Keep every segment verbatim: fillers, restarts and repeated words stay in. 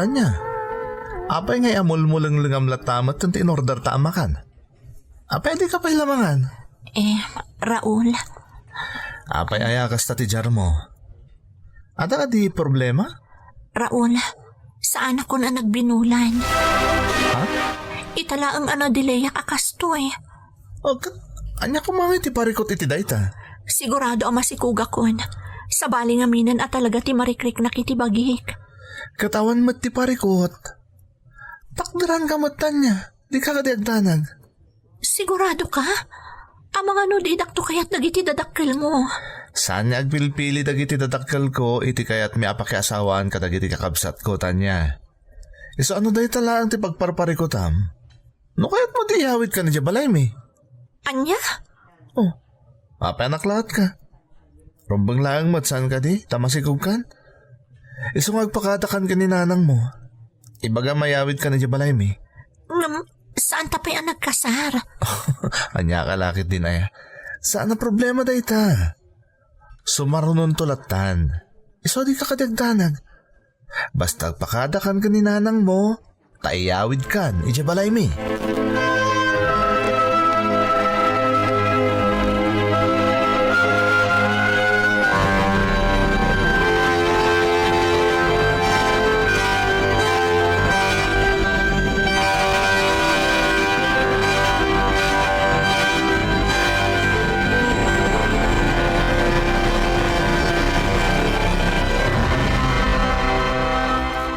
Ania? Apay nga imulmulenglengam latta met ti inorder ta a makan? Apay a dika pay la mangan? Eh, Raul. Apay aya kasta ti diarmo? Adda kadi problema? Raul, saanakon a nagbinulan. Ha? Ita laeng a nadilayak a kastoy. O, ket ania koma ngay ti parikut iti dayta? Sigurado a masikugakon. Sabali ngaminen a talaga ti marikriknak iti bagik. Ket awan met ti parikut. Takderanka met, Tania. Dika kadi agdanag. Sigurado ka? Amangan no didakto kayat dagiti dadakkelmo. Saan nga agpilpili dagiti dadakkelko iti kayatmi a pakiasawaan kadagiti kakabsatko, Tania. Isu a no dayta laeng ti pagparparikutam, no kayatmo, di iyawidkan idiay balaymi. Ania? Oh, apay a naklaat ka? Rumbeng laeng met, saan kadi, ta masikugkan? Isu nga agpakadakan ken ni nanangmo. Ibagam a iyawidkan idiay balaymi. Ngem, saan ta pay a nagkasar? Ania ka la ketdin aya? Saan a problema dayta. Sumarunonto lattan. Isu a dika kadi agdanag. Basta agpakadakan ken ni nanangmo, ta iyawidkan idiay balaymi.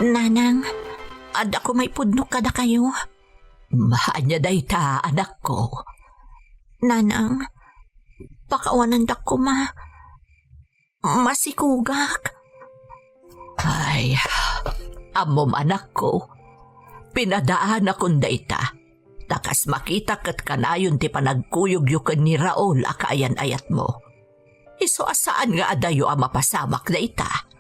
Nanang, adda koma ipudnok kadakayo. Ania dayta, anakko? Nanang, pakawanandak koma. Masikugak. Ay, ammom, anakko, pinadaanakon dayta. Ta kas makita ket kanayon ti panagkuyogyo ken ni Raul a kaayan-ayatmo. Isu a saan nga adayo a mapasamak dayta.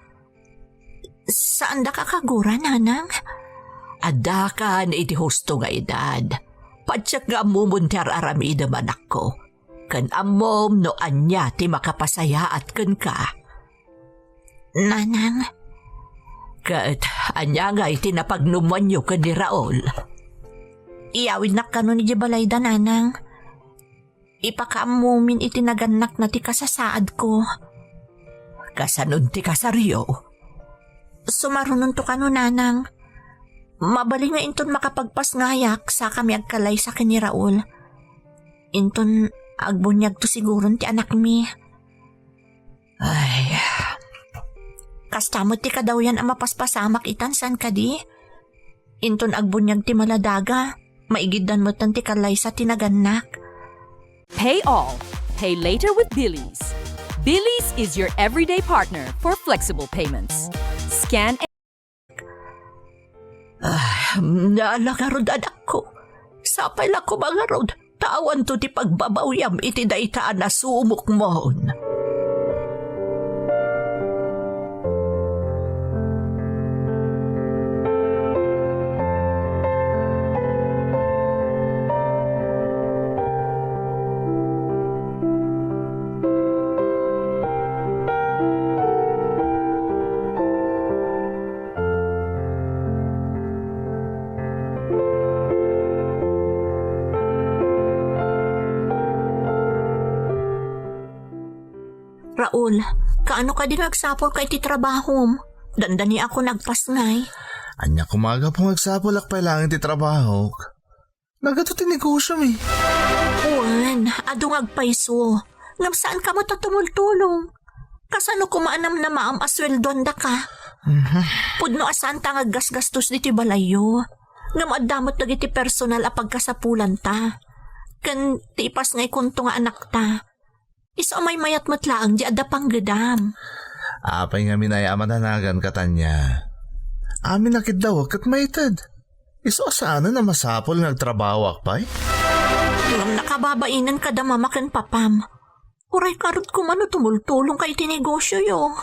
Saandaka kagura, nanang? Addakan iti husto nga edad. Patiek nga ammomon ti ar-aramidem, anakko. Ken ammom no ania ti makapasayaat kenka. Nanang. Ket ania ngay ti napagnumoanyo ken ni Raul? Iyawidnak kanon idiay balayda, nanang. Ipakaammomin iti nagannakna ti kasasaadko. Kasanon ti kasaryo? Sumarunonto kano, nanang. Mabalin nga inton makapagpasngayak, sakami agkalaysa ken ni Raul. Inton agbuniagto siguron ti anakmi. Ay. Kasta met ti kadawyan a mapaspasamak itan, saan kadi? Inton agbuniag ti maladaga, maigiddan metten ti kallaysa ti nagannak. Pay all, pay later with Billy's. Billy's is your everyday partner for flexible payments. Scan Ah, naala ngarud, anakko. Sapay la koma ngarud, ta awanto ti pagbabawiam iti dayta a nasumokmon. Raul, kaano kadi nga agsapulka iti trabahom? Dandaniakon agpasngay. Ania koma, gapu nga agsapulak pay laeng iti trabahok? Nagadu ti negosyomi. Wen, adu nga agpayso. Ngem saanka met a tumultulong. Kasano koma a namnamaam a sueldoandaka? Mhm. Pudno a saanta nga aggasgastos ditoy balayyo. Ngem adda met dagiti personal a pagkasapulanta. Ken ti ipasngaykonto nga anakta. Isu a maymayat met laeng di adda panggedam. Apay ngamin aya a madanagan, Tania? Amin a kiddawek ket maited. Isu a saanen a masapul nga agtrabahoak pay? Ngem nakababainen kada mama ken papam. Uray ngarud koma no tumultulongka iti negosyoyo.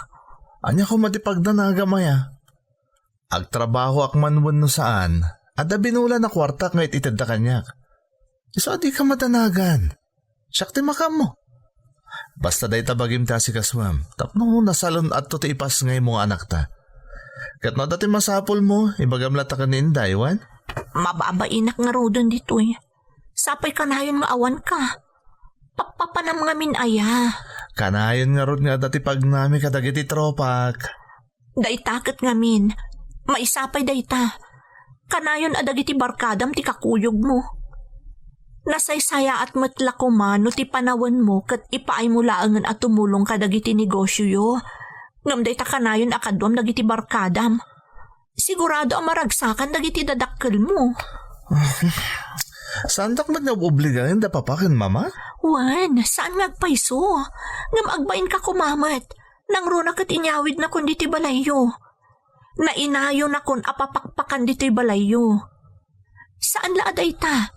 Ania koma ti pagdanagam aya? Agtrabahoak man wenno saan, adda binulan a kuartak nga it-itedda kaniak. Isu a dika madanagan. Siak ti makaammo. Basta dayta bagim ti asikasuem, tapno nasalun-atto ti ipasngaymo nga anakta. Ket no adda ti masapulmo, ibagam latta ken ni Inday, wen? Mababainak ngaruden ditoy. Sapay kanayon nga awanka. Pappapanam ngamin aya. Kanayon ngarud nga adda ti pagnami kadagiti tropak. Dayta ket ngamin, maisapay dayta. Kanayon a dagiti barkadam ti kakuyogmo. Nasaysayaat met la koma no ti panawenmo ket ipaaymo laengen a tumulong kadagiti negosioyo. Ngem dayta kanayon a kaduam dagiti barkadam. Sigurado a maragsakan dagiti dadakkelmo. Saandak met nga ob-obligaen da papa ken mama? Wen, saan nga agpayso. Ngem agbainka koma met. Nangruna ket inyawidnakon ditoy balayyo. Nainayonakon a papakpakan ditoy balayyo. Saan la a dayta.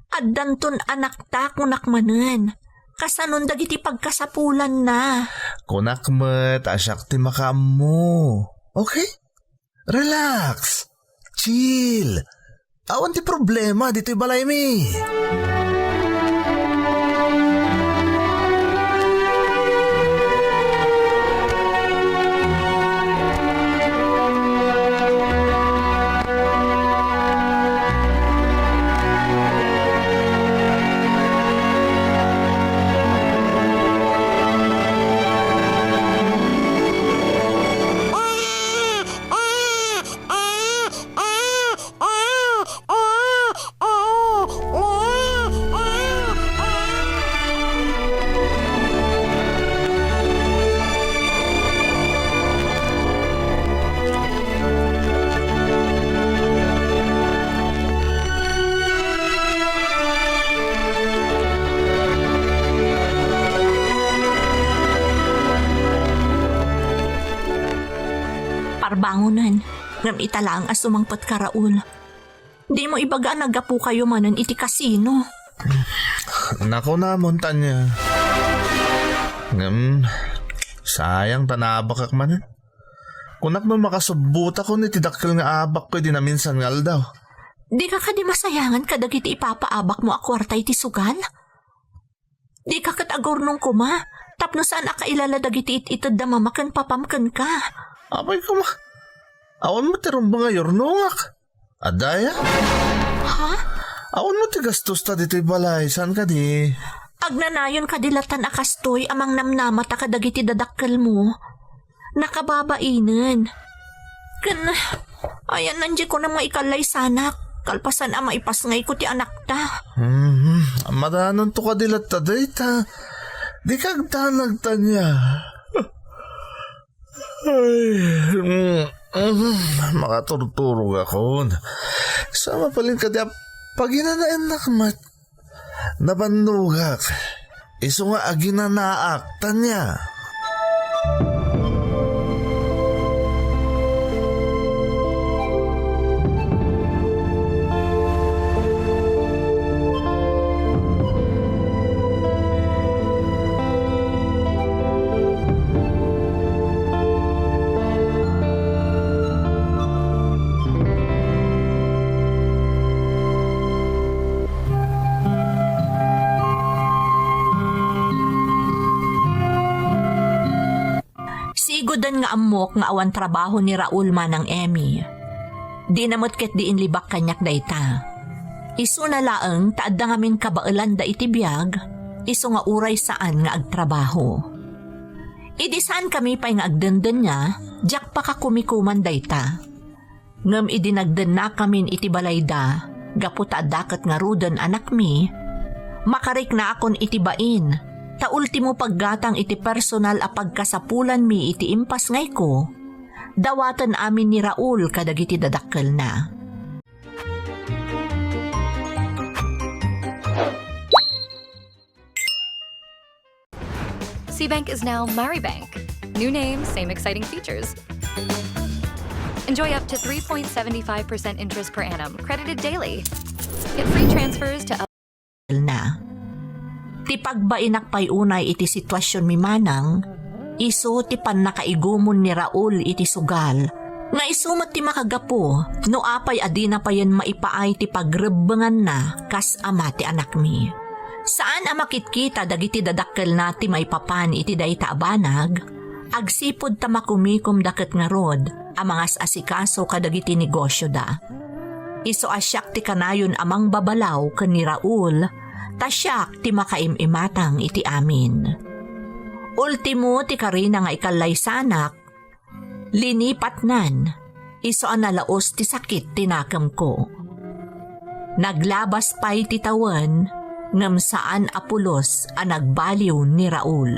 Addanton anakta, kunak manen. Kasanon dagiti pagkasapulanna. Kunak met a siak ti makaammo. Okay? Relax. Chill. Awan ti problema ditoy balaymi. Parbangonen, ngem ita laeng a sumangpet ka, Raul. Dimo ibaga a naggapukayo manen iti kasino. Nakunamon, Tanya. Ngem, sayang ta naabakak manen. Kunak no makasubbotakon iti dakkel nga abakko idi naminsan nga aldaw. Dika kadi masayangan kadagiti ipapaabakmo a kuarta iti sugal? Dika ket agurnong koma, tapno saan a kailala dagiti it-ited da mama ken papam kenka. Apay koma, awan met ti rumbeng a yurnongak. Adda aya? Ha? Awan met ti gastosta ditoy balay, saan kadi? Agnanayon kadi latan a kastoy a mangnamnamata kadagiti dadakkelmo. Nakababainen. Ken, ayanna diay kunam nga ikallaysanak, kalpasan a maipasngayko ti anakta. Hmm, madanonto kadi latta dayta. Dika agdanag, Tanya. Ay, mm, mm, makaturturogakon. Sa mabalin kadi a paginanaennak met. Nabannogak. Isu nga aginanaak, Tanya. Sigoden nga ammok nga awan trabaho ni Raul manang Emmy. Dina met ketdi inlibak kaniak dayta. Isuna laeng ta adda ngamin kabaelanda iti biag, isu nga uray saan nga agtrabaho. Idi saankami pay nga agdendenia, diak pakakumikuman dayta. Ngem idi nagdennakamin iti balayda, gapu ta adda ket ngaruden anakmi, makariknaakon iti bain, ta ultimo paggatang iti personal a pagkasapulanmi iti impasngayko, dawaten amin ni Raul kadagiti dadakkelna. Cbank is now Maribank. New name, same exciting features. Enjoy up to three point seven five percent interest per annum, credited daily. Get free transfers to na. Ti pagbainak pay unay iti situasionmi manang, isu ti pannakaigumon ni Raul iti sugal, nga isu met ti makagapu no apay a dina payen maipaay ti pagrebbenganna kas ama ti anakmi. Saan a makitkita dagiti dadakkelna ti maipapan iti dayta a banag, agsipud ta makumikomda ket ngarud, a mangas-asikaso kadagiti negosyoda. Isu a siak ti kanayon a mangbabalaw ken ni Raul, ta siak ti makaim-imatang iti amin. Ultimo ti karina nga ikallaysanak, linipatnan, isu a nalaos ti sakit ti nakemko. Naglabas pay ti tawen, ngem saan a pulos a nagbaliw ni Raul.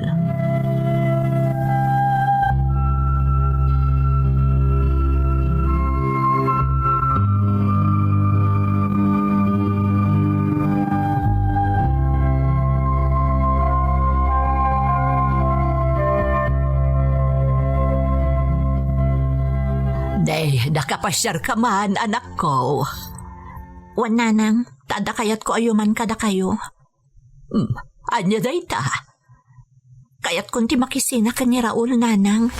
Nay, nakapasiarka man, anakko. Wen, nanang, ta adda kayatko a yuman kadakayo. Hmm, ania dayta? Kayatkon ti makisina ken ni Raul, nanang.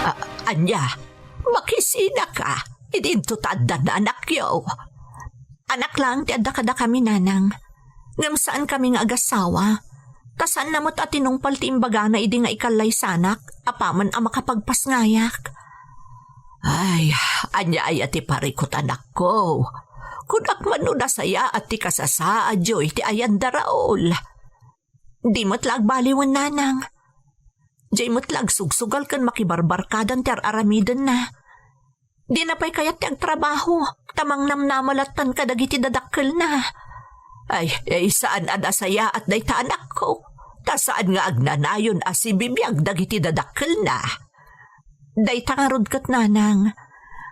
A-, ania? Makisinaka? Idinto ta adda anakyo. Anak laeng ti adda kadakami, nanang. Ngem saan kami nga agasawa. Ta saanna met a tinungpal ti imbagana idi nga ikallaysanak, apaman a makapagpasngayak. Ay, ania aya ti parikut, anakko? Kunak man no nasayaat ti kasasaadyo iti ayan da Raul. Di met la agbaliwen, nanang. Diay met la agsugsugal ken makibarbarkadan ti ar-aramidenna. Dina pay kayat ti agtrabaho, ta mangnamnama lattan kadagiti dadakkelna. Ay, ay, saan a nasayaat dayta, anakko. Ta saan nga agnanayon a sibibiag dagiti dadakkelna. Dayta ngarud ket, nanang.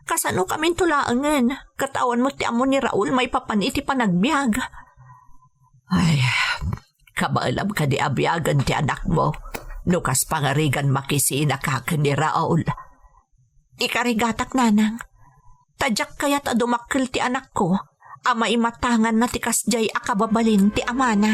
Kasanokaminto laengen, ket awan met ti ammo ni Raul maipapan iti panagbiag. Ay, kabaelam kadi a biagen ti anakmo, no kas pangarigan makisinaka ken ni Raul. Ikarigatak, nanang. Ta diak kayat a dumakkel ti anakko a maimatanganna ti kasdiay a kababalin ti amana.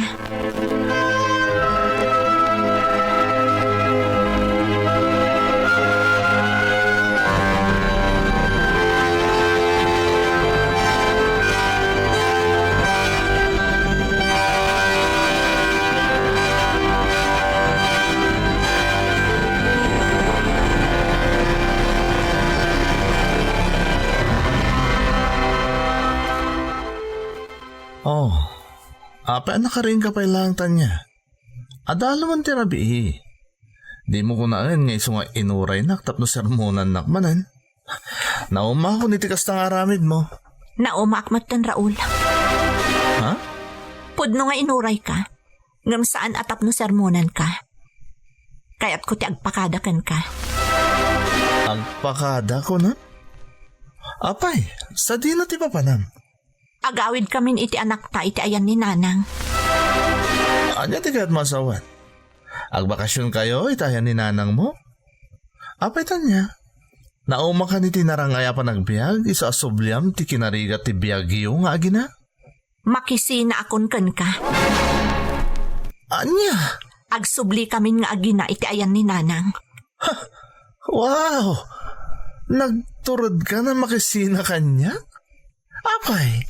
Oh, apay a nakariingka pay laeng, Tanya? Adda laeng ti rabii. Dimo kunaen nga isu nga inuraynak tapno sermonannak manen. Naumakon iti kasta nga aramidmo. Naumaak metten, Raul. Ha? Pudno nga inurayka, ngem saan a tapno sermonanka. Kayatko ti agpakada kenka. Agpakada, kunam? Apay, sadino ti papanam? Agawidkamin iti anakta iti ayan ni Nanang. Ania ti kayatmo a sawen? Agbakasionkayo iti ayan ni nanangmo? Apay, Tanya? Naumakan iti narangay a panagbiag isu a subliam ti kinarigat ti biagyo nga agina? Makisinaakon kenka. Ania? Agsubli kamin nga agina iti ayan ni Nanang. Wow! Nagturedka a makisina kaniak? Apay,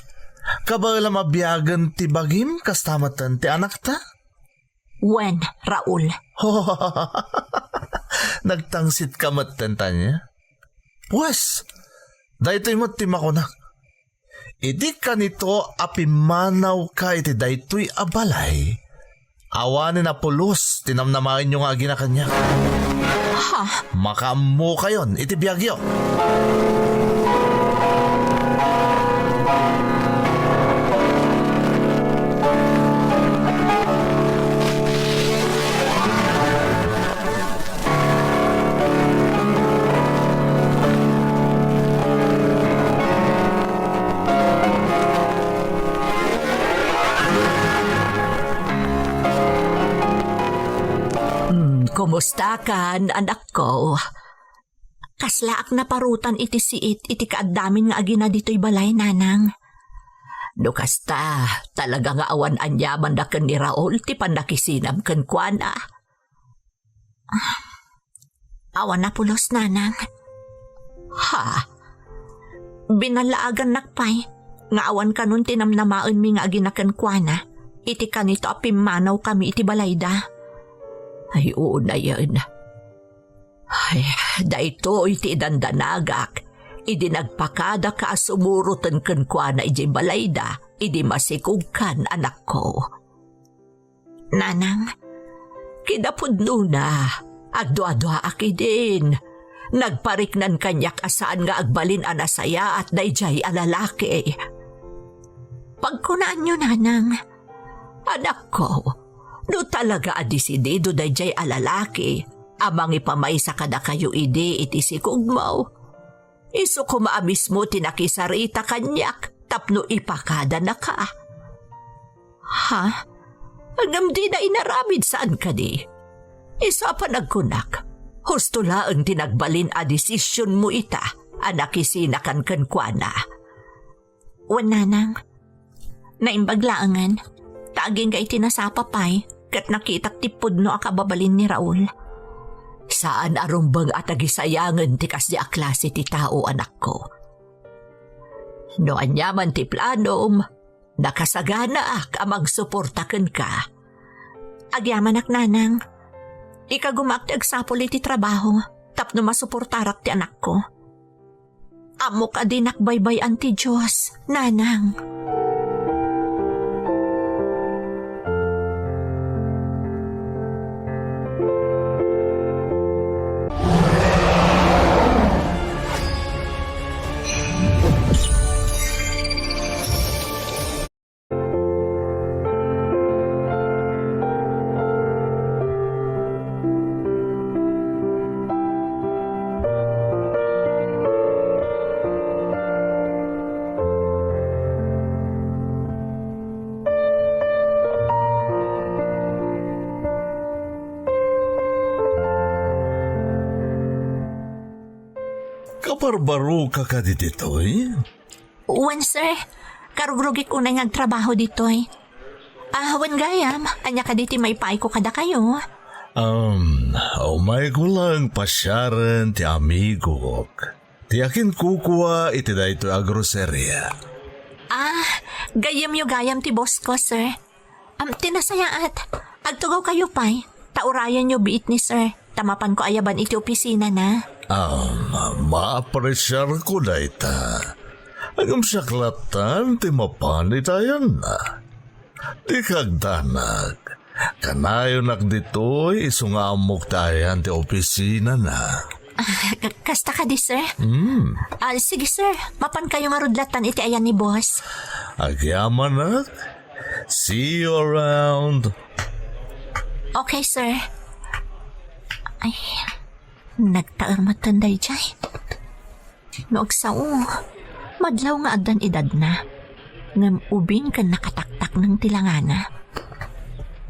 kabaelam a biagen ti bagim kasta metten ti anakta? Wen, Raul. Nagtangsitka metten, Tanya? Pues, daytoy met ti makunak. Idi kanito a pimmanawka iti daytoy a balay, awanen a pulos ti namnamaenyo nga agina kaniak. Ha? Makaammokayon iti biagyo. Hmm, kumustakan, anakko? Kaslaak naparutan iti siit iti kaaddamin nga agina ditoy balay, Nanang. No kasta, talaga nga awan aniamanna ken ni Raul ti pannakisinam kenkuana. Awan a pulos, Nanang. Ha? Binallaagannak pay nga awan kanon ti namnamaenmi nga agina kenkuana iti kanito a pimmanawkami iti balayda. Ay, unayen. Ay, daytoy ti idandanagak idi nagpakadaka a sumuroten kenkuana idiay balayda idi masikogkan, anakko. Nanang, kinapudnona, agduaduaak idin. Nagpariknan kaniak a saan nga agbalin a nasayaat daydiay a lalaki. Pagkunaanyo, Nanang, anakko, no talaga a desidido daydiay a lalaki a mangipamaysa kadakayo idi iti sikogmo, isu koma a mismo ti nakisarita kaniak tapno ipakadanaka. Ha? Ngem dina inaramid saan kadi? Isu a panagkunak, husto laeng ti nagbalin a desisionmo ita a nakisinakan kenkuana. Wen, Nanang. Naimbag laengen, ta agingga iti nasapa pay, ket nakitak ti pudno a kababalin ni Raul. Saan a rumbeng a tagisayangen ti kasdi a klase ti tao, anakko. No aniaman ti planom, nakasaganaak a mangsuporta kenka. Agyamanak, Nanang. Ikagumaak ti agsapul iti trabaho tapno masuportarak ti anakko. Ammok a dinak baybay-an ti Dios, Nanang. Kabarbaroka kadi ditoy? Wen, sir. Karugrugik unay nga agtrabaho ditoy. Ah, wen gayam, ania kadi ti maipaayko kadakayo? Um, umayko laeng pasiaren ti amigok. Ti akinkukua iti daytoy a groceria. Ah, gayyemyo gayam ti boss ko, sir. Am, ti nasayaat, agtugawkayo pay, ta urayenyo biit ni sir, ta mapanko ayaban iti opisinana. Ah, maapresiarko dayta. Ngem siak lattan ti mapan iti ayanna. Dika agdanag. Kanayonak ditoy isu nga ammok ti ayan ti opisinana. Ah, ka-, kasta kadi, sir? Hmm. Ah, sige, sir. Mapankayo ngarud lattan iti ayan ni boss. Agyamanak. See you around. Okay, sir. Ay, nagtaer met daydiay. No agsao, madlaw nga addan edadna. Ngem ubing ken nakataktakneng ti langana.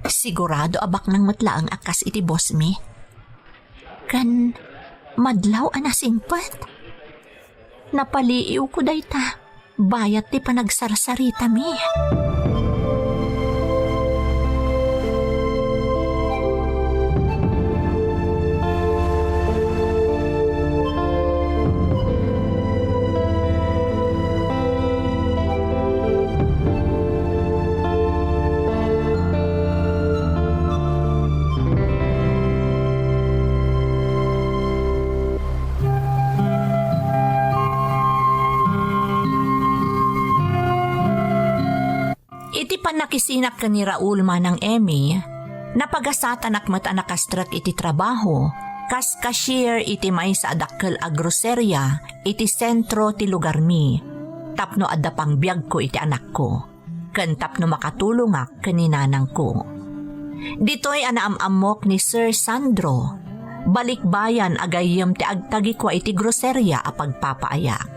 Sigurado a baknang met laeng a kas iti boss mi. Ken madlaw a nasingpet. Napaliiwko dayta, bayat ti panagsarsaritami. Iti pannakisinak ken ni Raul manang Emmy, napagasatanak met a nakastrek iti trabaho kas cashier iti maysa a dakkel a groseria iti sentro ti lugarmi, tapno adda pangbiagko iti anakko, ken tapno makatulongak ken ni nanangko. Ditoy a naam-ammok ni Sir Sandro, balikbayan a gayyem ti agtagikua iti groseria a pagpapaayak.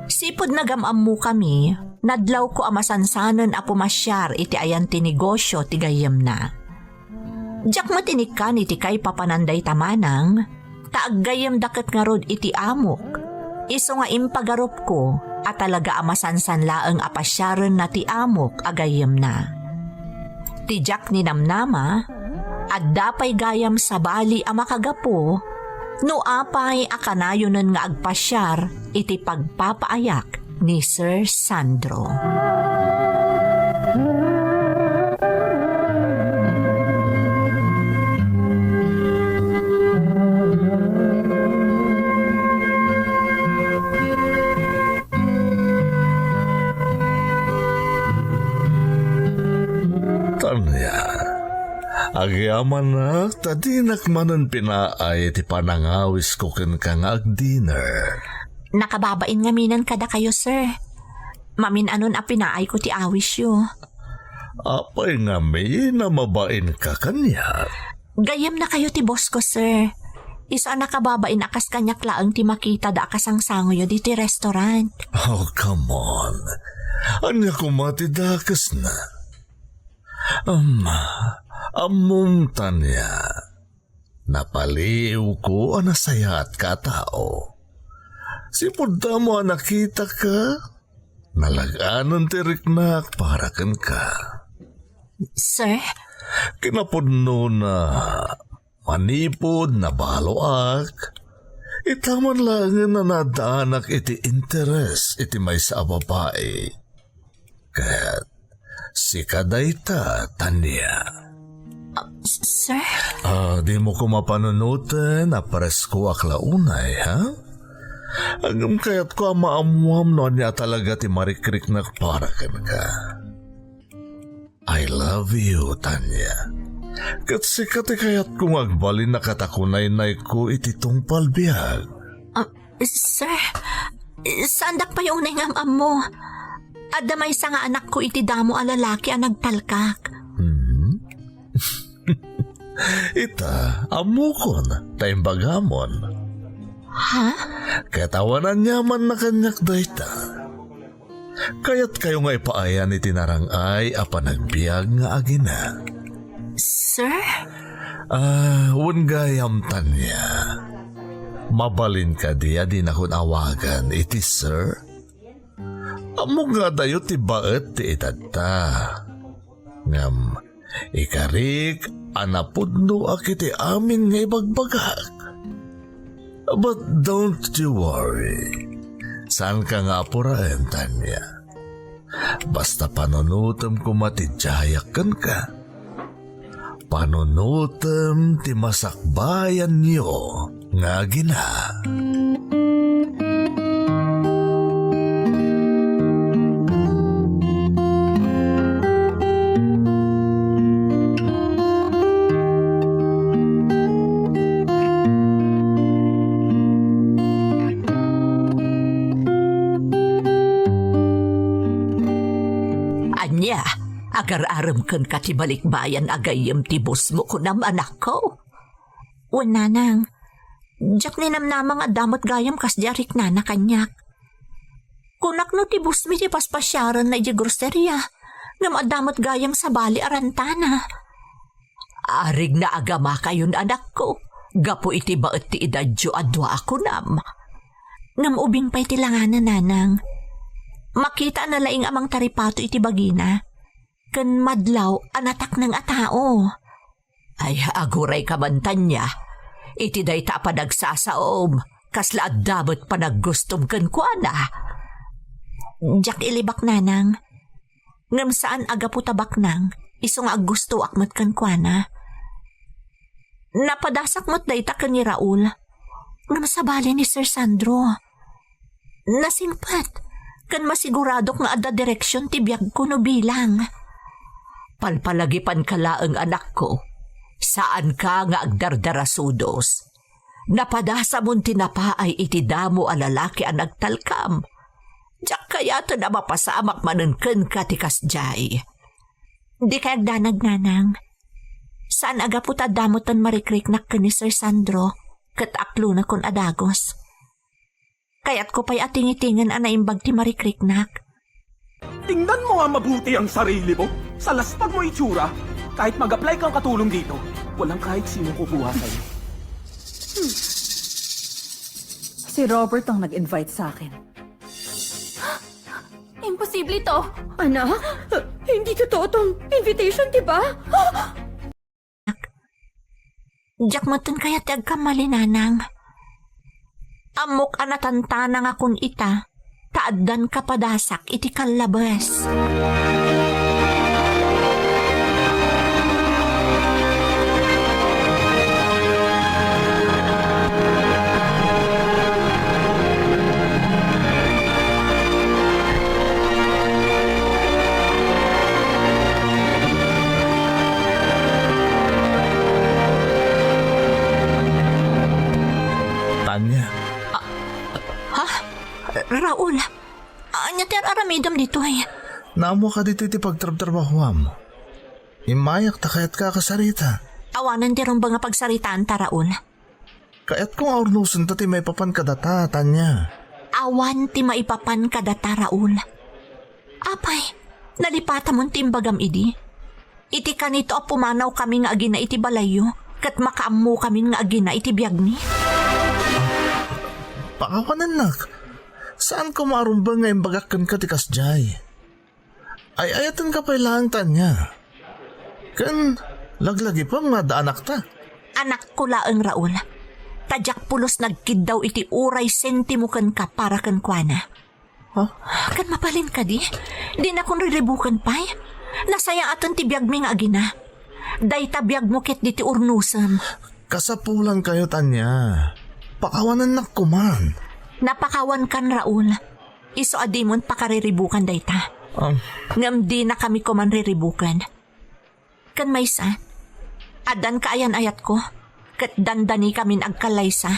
Sipud nagam-ammokami, nadlawko a masansanen a pumasiar iti ayan ti negosyo ti gayyemna. Diak met inikkan iti kaipapanan dayta manang, ta aggayyemda ket ngarud iti amok, isu nga impagarupko a talaga a masansan laeng a pasiarenna ti amok a gayyemna. Ti diak ninamnama, adda pay gayam sabali a makagapu no apay a kanayonen nga agpasiar iti pagpapaayak ni Sir Sandro. Tanya, agyamanak ta dinak manen pinaay ti panangawisko kenka nga agdinner. Nakababain ngaminen kadakayo, sir. Mamin-anon a pinaayko ti awisyo. Apay ngamin a mabainka kaniak? Gayyemnakayo ti boss ko, sir. Isu a nakababain a kas kaniak laeng ti makitada a kasangsangoyo ditoy restaurant. Oh, come on. Ania koma ti dakesna? Um, ammom, Tanya. Napaliiwko a nasayaatka a tao. Sipud damo a nakitaka, nalag-anen ti riknak para kenka. Sir? Kinapudnona, manipud nabaloak, ita man laengen a naaddaanak iti interes iti maysa a babai. Ket sika dayta, Tanya. Ah, s-, sir? Ah, dimo koma panunoten a preskoak la unay, ha? Ngem kayatko a maammuam no ania talaga ti marikriknak para kenka. I love you, Tanya. Ket sika ti kayatko nga agbalin a katakunaynayko iti tungpal biag. Ah, sir, saandak pay unay nga am-ammo. Adda maysa nga anakko iti damo a lalaki a nagtalkak. Hmm? Ita, ammokon, ta imbagamon. Ha? Ket awan aniamanna kaniak dayta. Kayatkayo nga ipaayan iti narang-ay a panagbiag nga agina? Sir? Ah, wen gayam, Tanya. Mabalin kadi a dinakon awagan iti sir? Ammok nga adayo ti baet ti edadta. Ngem, ikarik a napudnoak iti amin nga ibagbagak. But don't you worry. Saanka nga apuraen, Tanya. Basta panunotem koma ti diayak kenka. Panunotem ti masakbayanyo nga agina. Ania, agar-arem kenka ti balikbayan a gayyem ti boss mo, kunam, anakko? Wen, nanang, diak ninamnama nga adda met gayam kasdi a riknana kaniak. Kunak no ti boss mi ti paspasiaranna idiay groceria, ngem adda met gayam sabali a rantana. Arigna a gamakayon, anakko, gapu iti baet ti edadyo a dua a kunam. Ngem ubing pay ti langana, nanang. Makita a nalaing a mangtaripato iti bagina. Ken madlaw a natakneng a tao. Ay, agurayka man, Tanya. Iti dayta a panagsasaom, kasla adda met panaggustom kenkuana. Diak ilibak, nanang. Ngem saan a gapu ta baknang, isu nga aggustoak met kenkuana. Napadasak met dayta ken ni Raul. Ngem sabali ni Sir Sandro. Nasingpet, ken masiguradok nga adda direksion ti biagko no bilang. Palpalagipanka laeng, anakko. Saanka nga agdardarasudos. Napadasamon ti napaay iti damo a lalaki a nagtalkam. Diak kayaten a mapasamak manen kenka ti kasdiay. Dikay agdanag, nanang. Saan a gapu ta adda metten marikriknak ken ni Sir Sandro, ket aklonakon a dagus. Kayatko pay a tingitingen a naimbag ti marikriknak. Tingnan mo nga mabuti ang sarili mo. Sa laspag mo itsura, kahit mag-apply kang katulong dito, walang kahit sinong kukuha sa'yo. Si Robert ang nag-invite sa akin. Imposible to. Anak, hindi totoo tong invitation, di ba? Diak metten kayat ti agkamali, nanang. Ammok a natantanangakon ita, ta addan kapadasak iti kallabes. Raul, ania ti ar-aramidem ditoy? Naammoka ditoy ti pagtrabtrabahuam. Immayak ta kayatka a kasarita. Awanen ti rumbeng a pagsaritaanta, Raul. Kayatko nga urnosenta ti maipapan kadata, Tanya. Awan ti maipapan kadata, Raul. Apay, nalipatamon ti imbagam idi? Iti kanito a pumanawkamin nga agina iti balayyo, ket makaammokamin nga agina iti biagmi? Pakawanennak. Saanko nga arumbeng nga imbagak kenka ti kasdiay. Ay-ayatenka pay laeng, Tanya. Ken laglagipem nga adda anakta. Anakko laeng, Raul. Ta diak pulos nagkiddaw iti uray sentimo kenka para kenkuana. Ha? Ken mabalin kadi, dinakon riribuken pay. Nasayaatan ti biagmi nga agina. Dayta biagmo ketdi ti urnosem. Kasapulankayo, Tanya. Pakawanennak koman. Napakawankan, Raul. Isu a dimon pakariribukan dayta. Ah. Ngem dinakami koman riribuken. Ken maysa, addan kaayan-ayatko, ket dandanikamin agkallaysa.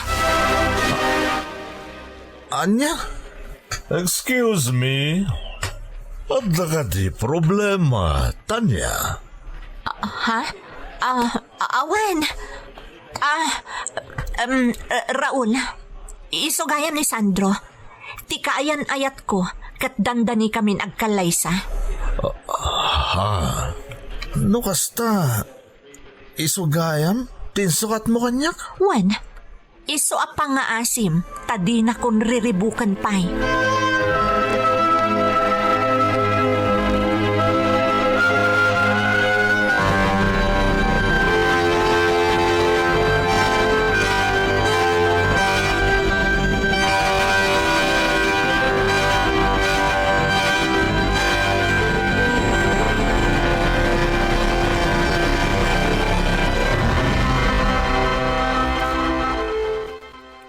Ania? Excuse me? Adda kadi problema, Tanya? Ah, ha? Ah, a-, awan. Ah, em, eh, Raul, isu gayam ni Sandro. Ti kaayan-ayatko, ket dandanikamin agkallaysa. Ah, ha? No kasta, isu gayam ti insukatmo kaniak? Wen, isu a pangngaasim, ta dinakon riribuken pay.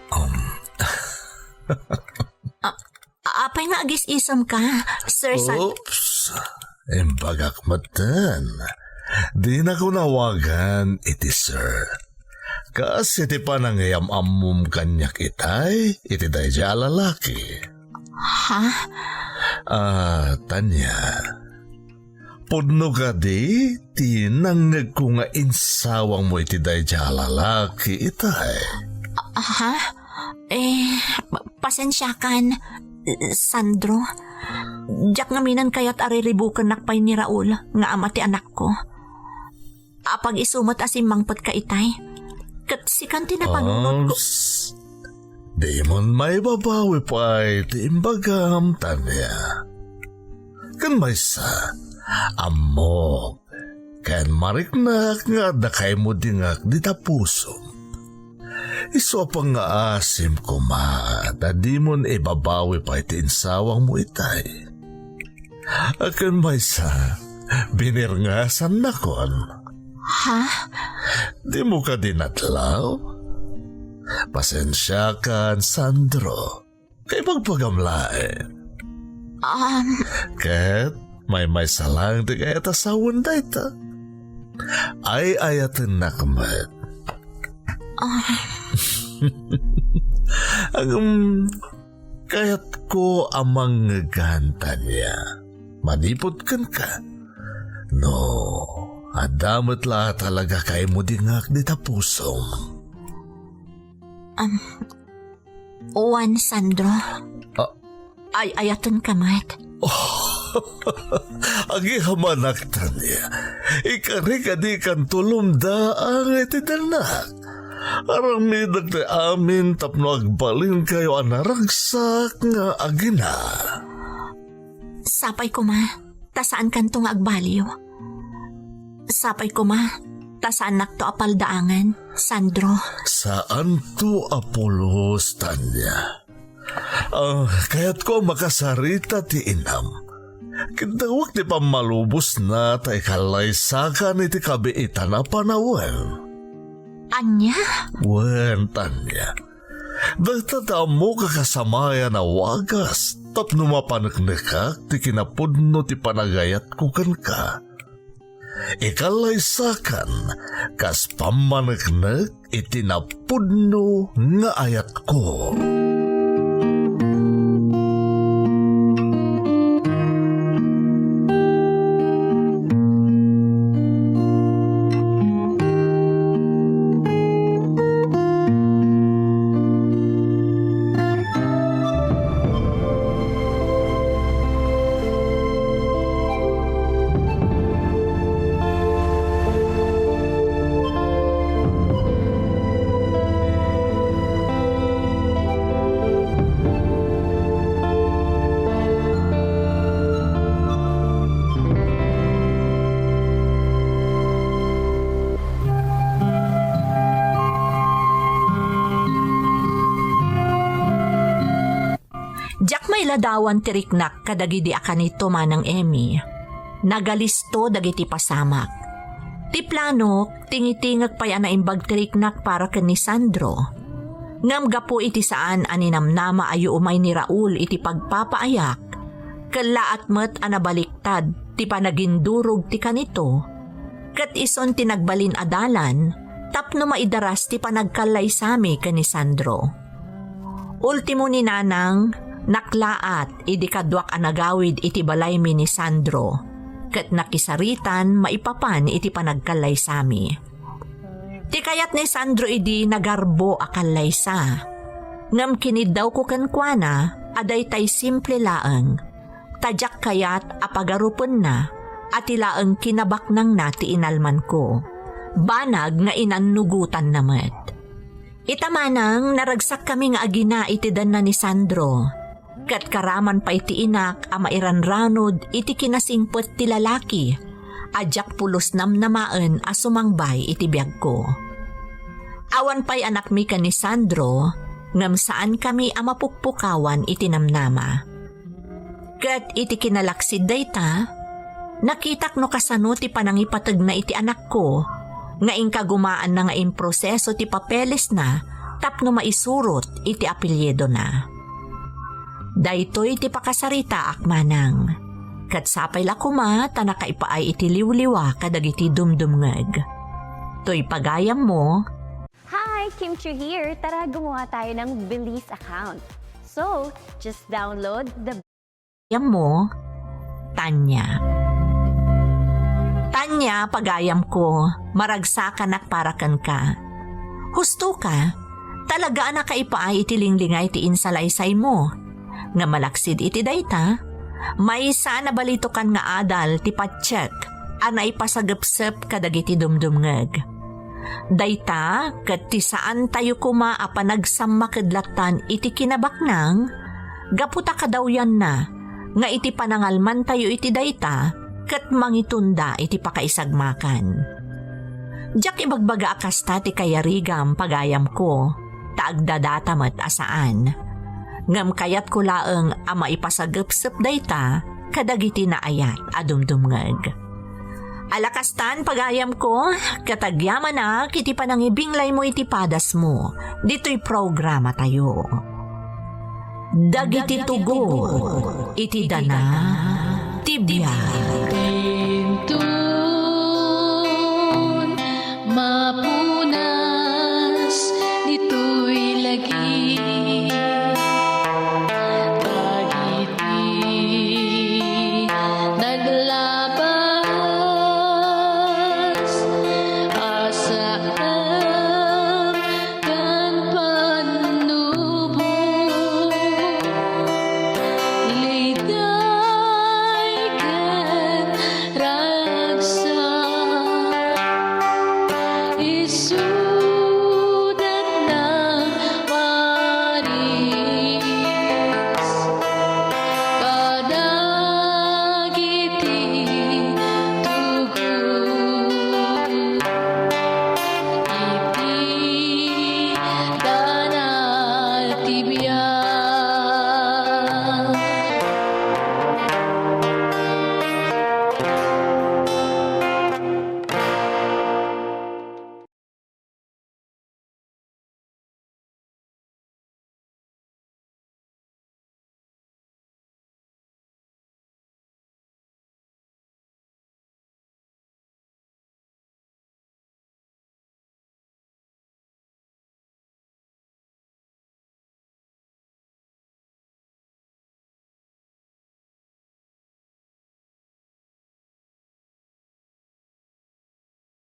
Um. A-, apay nga agis-isemka, Sir San- Oops. Imbagak metten. Dinako nawagan iti sir. Kas iti panangiyam-ammom kaniak itay, iti daydiay a lalaki. Ha? Ah, Tanya. Pudno kadi ti nangngegko nga insawangmo iti daydiay a lalaki itay. Ah, ha? Eh, pa-, pasensiakan, Sandro. Diak ngamin kayat a riribukennak pay ni Raul nga ama ti anakko. Apag-isu met a simmangpetka itay. Ket sikan ti napanunotko. Ops. Dimon maibabawi pay ti imbagam, Tanya. Ken maysa, ammok ken mariknak nga adda kaimudingak dita pusom. Isu a pangngaasim koma ta dimon ibabawi pay ti insawangmo itay. Ken maysa, binirngasannakon. Ha? Dimo kadi nadlaw? Pasensiakan, Sandro. Kay pagpagamlaen. Um. Ket maymaysa lang ti kayat a sawen dayta. Ay-ayatennak met. Ah. Agam, kayatko a mangngegan, Tanya. Manipud kenka. No, adda met la talaga kaimudingak dita pusom. Um, Wen, Sandro. Ah. Ay-ayatenka met. Agihamanak, Tanya. Ikari kadi kan tulom daang iti danak. Aramidek ti amin tapno agbalinkayo a naragsak nga agina. Sapay koma, ta saankanto nga agbaliw. Sapay koma, ta saannakto a paldaangen, Sandro. Saanto a pulos, Tanya. Ah, kayatko a makasarita ti inam. Kiddawek ti pammalubosna ta ikallaysakan iti kabiitan a panawen. Ania? Wen, Tanya. Dayta ti ammok a kasamayan a wagas tapno mapaneknekak ti kinapudno ti panagayatko kenka. Ikallaysakan kas pammaneknek iti napudno nga ayatko. Ladawan ti riknak kadagidi a kanito, Manang Emmy. Nagalisto dagiti pasamak. Ti planok, tingitingek pay a naimbag ti riknak para ken ni Sandro. Ngem gapu iti saan a ninamnama a umay ni Raul iti pagpapaayak, kellaat met a nabaliktad ti panagindurog ti kanito, ket isun ti nagbalin a dalan tapno maidaras ti panagkallaysami ken ni Sandro. Ultimo ni Nanang, naklaat idi kaduak a nagawid iti balaymi ni Sandro, ket nakisaritan maipapan iti panagkallaysami. Ti kayat ni Sandro idi nagarbo a kallaysa. Ngem kiniddawko kenkuana a daytay simple laeng, ta diak kayat a pagarupenna a ti laeng kinabaknangna ti inalmanko. Banag nga inannugotanna met. Ita manang naragsakkami nga agina iti denna ni Sandro. Ket karaman pay ti inak a mairanranod iti kinasingpet ti lalaki a diak pulos namnamaen a sumangbay iti biagko. Awan pay anakmi ken ni Sandro, ngem saankami a mapukpukawan iti namnama. Ket iti kinalaksid dayta, nakitak no kasano ti panangipategna iti anakko, nga inkagumaanna nga improseso ti papelesna tapno maisurot iti apelyidona. Daytoy ti pakasaritaak, Manang. Ket sapay la koma ta nakaipaay iti liwliwa kadagiti dumdumngeg. Toy pagayammo, Hi, Kim Chiu here. Tara, gumawa tayo ng Belize account. So, just download the yam mo, Tanya. Tanya, pagayam ko, maragsakanak para kenka. Husto ka, talaga a nakaipaay iti linglingay ti insalaysay mo. Nga malaksid iti dayta, maysa a nabalitokan nga adal ti patsyek a naipasagepsep kadagiti dumdumngeg. Dayta ket ti saantayo koma a panagsammaked lattan iti kinabaknang, gapu ta kadawyanna nga iti panangalmantayo iti dayta ket mangitunda iti pakaisagmakan. Diak ibagbaga a kasta ti kayarigam, pagayamko, ta agdadata met a saan. Ngem kayatko laeng a maipasagepsep dayta kadagiti naayat a dumdumngeg. Ala kastan, pagayamko, ket agyamanak iti panangibinglaymo iti padasmo ditoy programatayo. Dagiti tugot iti dana ti biag.